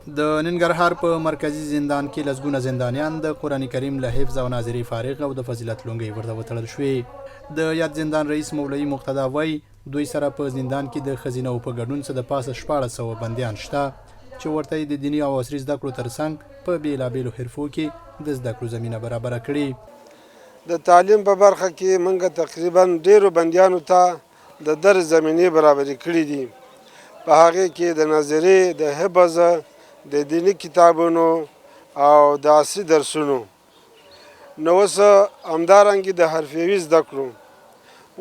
د ننګرهار په مرکزي زندان کې لسګونه زندانیان د قرآن کریم له حفظ او ناظرې فارغ او د فضیلت لونګۍ ورته وتړل شوې. د یاد زندان رئیس مولوي مقتدا وایي، دوی سره په زندان کې د ښځینهو په ګډون څه د پاسه 1600 بندیان شته چې ورته یې د دیني او عصري زده کړو ترڅنګ په بېلابېلو حرفو کې د زده کړو زمینه برابره کړې. د تعلیم په برخه کې موږ تقریبا ډېرو بندیانو ته د درس زمینې برابرې کړې دي. په هغې کې د نظرې، د حفظ، د دیني کتابونو او د عصري درسونو نو اوس همدارنګه د حرفوي زده کړو.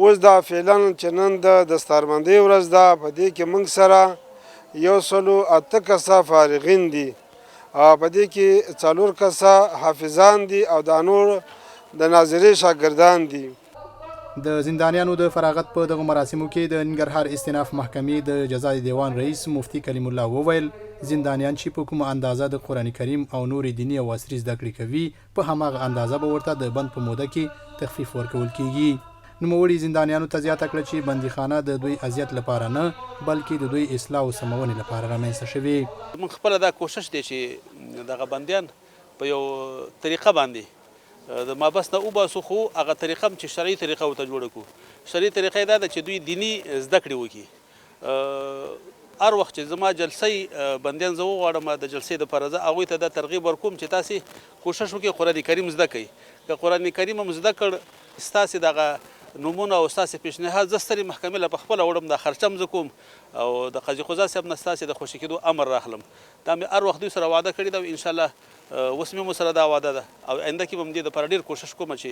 اوس دا فعلا چې نن د دستاربندۍ ورځ ده، په دې کې موږ سره 108 کسه فارغین دي او په دې کې 4 کسه حافظان دي او دا نور د ناظرې شاګردان دي. د زندانیانو د فراغت په دغو مراسمو کې د ننګرهار استیناف محکمې د جزا دیوان رئیس مفتي کلیم الله وویل، زندانیان چې په کومه اندازه د قرآن کریم او نورې دیني او عصري زده کړې کوي، په هماغه اندازه به ورته د بند په موده کې تخفیف ورکول کېږي. نوموړي زندانیانو ته زیاته کړه چې بندیخانه د دوی اذیت لپاره نه، بلکې د دوی اصلاح او سمونې لپاره رامنځته شوې. زموږ خپله دا کوشش دی چې دغه بندیان په یو طریقه باندې د محبس نه وباسو، خو هغه طریقه هم چې شرعي طریقه ورته جوړه کړو. شرعي طریقه یې دا ده چې دوی دیني زده کړې وکړي. هر وخت چې زما جلسه بندیان زه وغواړم د جلسې دپاره، زه هغوی ته دا ترغیب ورکوم چې تاسې کوشش وکړئ قرآن کریم زده کړئ. که قرآن کریم هم زده کړ، ستاسې دغه نومونه او ستاسې پیشنهاد زه سترې محکمې له په خپله وړم، دا خرچه هم زه کوم او د قاضي قضات صاحب نه ستاسې د خوشې کېدو امر راخلم. دا مې هر وخت دوی سره وعده کړې ده او انشاءالله اوس مې هم سره دا وعده ده او آینده کې به هم دې دپاره ډېر کوشش کوم چې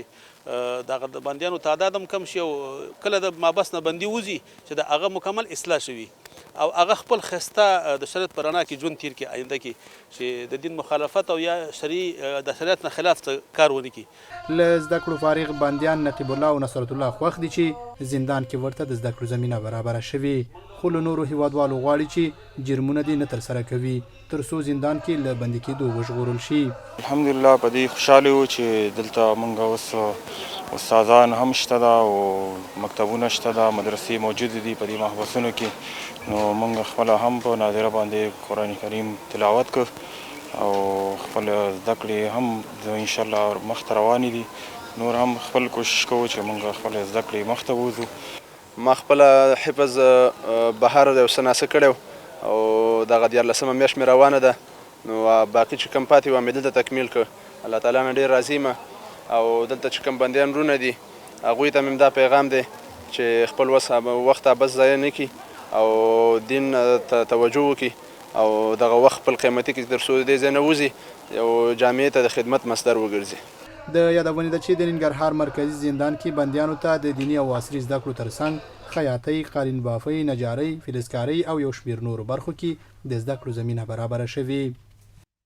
دغه د بندیانو تعداد هم کم شي او کله د محبس نه بندي وځي چې د هغه مکمل اصلاح شوي او هغه خپل ښایسته د شریعت په رڼا کې ژوند تیر کړي آینده کې، چې د دین مخالفت او یا شرعي د شریعت نه خلاف څه کار ونه کړي. له زده کړو فارغ بندیان نقیب الله او نصرت الله خوښ دي چې زندان کې ورته د زده کړو زمینه برابره شوې، خو له نورو هیوادوالو غواړي چې جرمونه دې نه ترسره کوي تر څو زندان کې له بندي کېدو وژغورل شي. الحمدلله په دې خوشحاله یو چې دلته مونږ اوس استادان هم شته ده او مکتبونه شته ده، مدرسې موجودې دي په دې محبسونو کې، نو مونږ خپله هم په ناظره باندې قرآن کریم تلاوت کړ او خپل زده کړې هم انشاءالله مخته روانې دي. نور هم خپل کوشش کوو چې مونږ خپل زده کړې مخته بوځو. ما خپله حفظ بهر یو څه ناڅه کړی او دغه 13مه میاشت مې روانه ده، نو باقي چې کوم پاتې وه مې دلته تکمیل کړ. الله تعالی نه ډېر راضي یم او دلته چې کوم بندیان وروڼه دي هغوی ته مې هم دا پیغام دی چې خپل وخت عبث ضایع نه کړي او دین ته توجه وکړي او دغه وخت خپل قیمتي کړي تر څو د دې ځای نه وځي او جامعې ته د خدمت مصدر وګرځي. د یادونې ده چې د ننګرهار مرکزي زندان کې بندیانو ته د دیني او عصري زده کړو ترڅنګ خیاطۍ، قالین بافۍ، نجارۍ، فلزکارۍ او یو شمېر نورو برخو کې د زده کړو زمینه برابره شوې.